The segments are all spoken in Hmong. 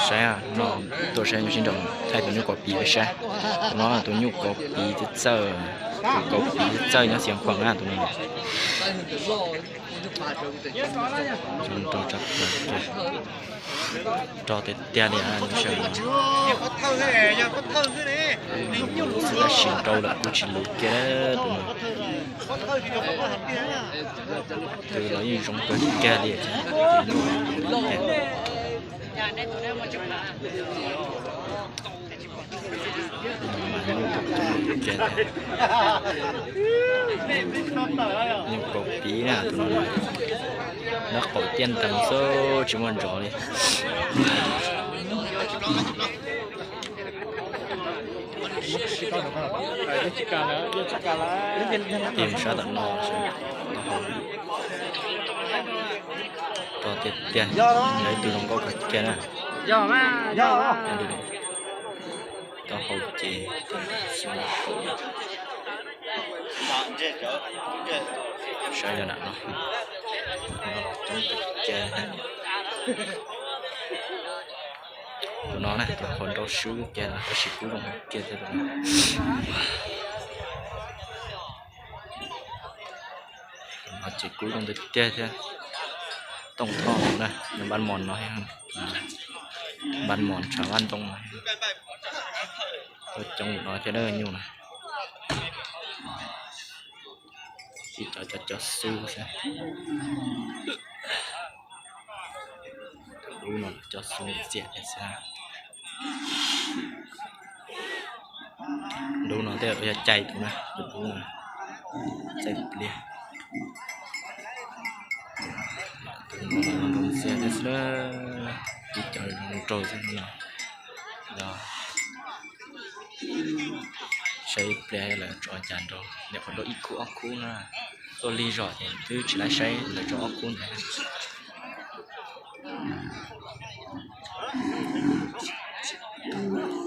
Saib no, tuaj saib nyuj sib nraus, thaij tus nyuj kaus piv peb saib. Tus no tus nyuj kaus piv txawj txawj, tus kaus piv txawj txawj nyob Xiav Khuam na tus no. Rog tiag tiag li, sawv no. Tab sis rau lawm kuj tsis luv kiag tus no. Tus los yeej zoo kawg kiag li. Nyuj kaus piv na tus no, nab qaum tiaj ntees xwb tsis muaj ntsov li. Tig sab tom no, rog tiag tiag, yog ib tug zoo nkauj kawg kiag na. Taub hau ces saib yog nam no, coob kawg kiag. Tus no na tus qhov nrau swb kiag no tab sis kub zoo kiag thiab tus no. Tus no ces kub zoo tiag tiag thiab. Tooj Thoj na, npab mos no, npab mos tshav vaj ntoo no. Tuaj coob no thiab nyuj na. Tib cov cov cov xub xwb. Lub no cov xub txias thiab xwb. Lub no tej zaum yog cai tus na, tus lub no txaij pliag. Tus no zoo xiab thiab xwb, tib cov zoo raug xwb no. Yog saib ib pliag lawv tso cas nrau, nyuam qhuav dua ib khub ob khub na, tuaj lig zog ces twb tsis laib saib lawv tso ob khub ntawd.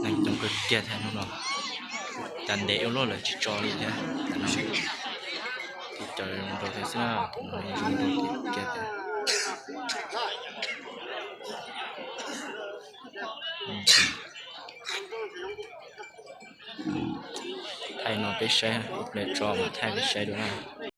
Neeg coob kawg kiag thiab hnub no, cas ntev ua luaj lawv tsis tso li thiab. Tib cov zoo nraug thiab xwb na, tus no zoo nraug tiag tiag. Thaij no peb saib, ib pliag tso mas thaij peb saib dua na.